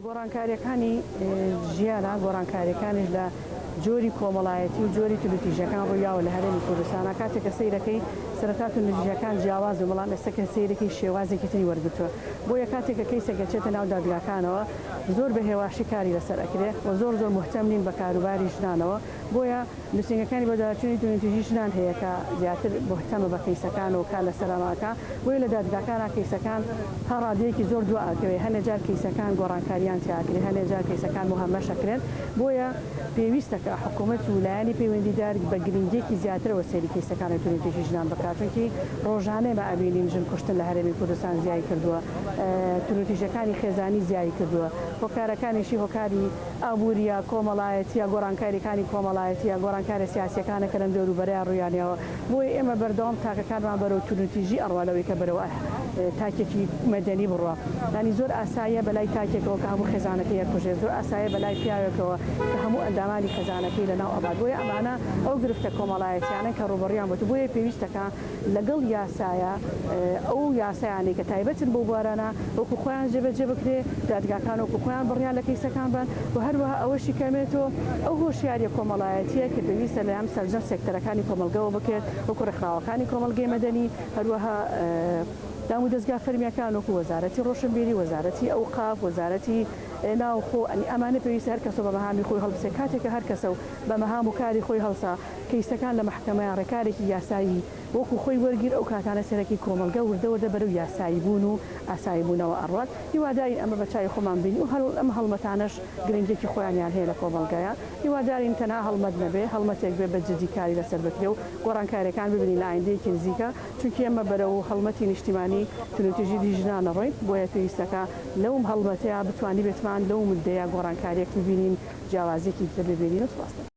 گۆڕانکارییەکانی ژیانە، گۆڕانکارییەکانیش لە جۆری کۆمەڵایەتی و جۆری توندوتیژیەکان ڕوویاوە لە هەرێمی کوردستانا، کاتێک کە سەیرەکەی سەرەتا توندوتیژیەکان جیاواز بوون، بەڵام ئێستا کە سەیرەکەی شێوازێکی تری وەرگرتووە، بۆیە کاتێک کە کەیسێک ئەچێتە ناو دادگاکانەوە زۆر بە هێواشی کاری لەسەر ئەکرێ و زۆر زۆر موهتەم نین بە کاروباری ژنانەوە، بۆیە نووسینگەکانی بەدواداچوونی توندوتیژی ژنان هەیە کە زیاتر موهتەمە بە کەیسەکان و کار لەسەر ئەمە ئەکا، بۆیە لە دادگاکانا کەیسەکان تا ڕادەیەکی زۆر دوا ئەکەوێ، هەنێ جار کەیسەکان گۆڕانکاریان تیا ئەکرێ، هەنێ جار کەیسەکان موهەمەش ئەکرێن، بۆیە پێویستە کە حکوومەت و لایەنی پەیوەندیدار بە گرنگییەکی زیاترەوە سەیری کەیسەکانی توندوتیژی ژنان بکا، چونکی ڕۆژانە ئێمە ئەبینین ژن کوشتن لە هەرێمی کوردستان زیای کردووە، توندوتیژیەکانی خێزانی زیای کردووە، هۆکارەکانیشی هۆکاری ئابوورییە، کۆمەڵایەتییە، گۆڕانکارییەکانی کۆمەڵایەتییە، گۆڕانکارییە سیاسییەکانە کە لەم دەوروبەرەیا ڕوویانیاوە. بۆیە ئێمە بەردەوام تاکەکانمان بەرەو توندوتیژی ئەڕوا لەوەی کە بەرەو تاکێکی مەدەنی بڕوا. یانی زۆر ئاساییە بەلای تاکێکەوە کە هەموو خێزانەکەی ئەکوژێت، زۆر ئاساییە بەلای پیاوێکەوە کە هەموو ئەندامانی خێزانەکەی لەناو ئەبات. بۆیە ئەمانە ئەو گرفتە کۆمەڵایەتیانەن کە ڕووبەڕوویان بۆتەوە. بۆیە پێویستە کە لەگەڵ یاسایە ئەو یاسایانەی کە تایبەتن بەو بوارانە وەکو خۆیان جێبەجێ بکرێ، دادگاکان وەکو خۆیان بڕیار لە کەیسەکان بەن و هەروەها ئەوەشی کەمێتەوە ئەو هۆشیاریە کۆمەڵایەتیە کە پێویستە لەلایەن سەرجەم سێکتەرەکانی کۆمەڵگەوە بکرێت وەکو ڕێکخراوەکانی کۆمەڵگەی مەدەنی هەروەها دامودەزگا فەرمیەکان وەکو وەزارەتی ڕۆشنبیری، وەزارەتی ئەوقاف، وەزارەتی ناوخۆ، ئەمانە پێویستە هەر کەسەو بە مەهامی خۆی هەڵبسێ کاتێک کە هەر کەسەو بە مەهام و کاری خۆی هەڵسا کەیسەکان لە مەحکەمەیا ڕێکارێکی یاسایی وەکو خۆی وەرگیر ئەو کاتانە سەرەکی کۆمەڵگە وردە وردە بەرەو یاسایی بوون و ئاسایی بوونەوە ئەڕوات هیوادارین ئەمە بە چاوی خۆمان بینین و ئەم هەڵمەتانەش گرنگیەکی خۆیانیان هەیە لە کۆمەڵگەیا هیوادارین تەنها هەڵمەت نەبێ هەڵمەتێک بێ بە جدی کاری لەسەر بکرێ و گۆڕانکاریەکان ببینین لە ئایندەیەکی نزیکا چونکی ئێمە بەرەو هەڵمەتی نیشتیمانی توندوتیژی دژی ژنان ئەڕۆین بۆیە پێویستەکە لەوم هەڵمەتەیا بتوانیبێتمان لەو مدەیا گۆڕانکاریەک ببینین جیاوازیەکی تر ببینین و سوپاستان.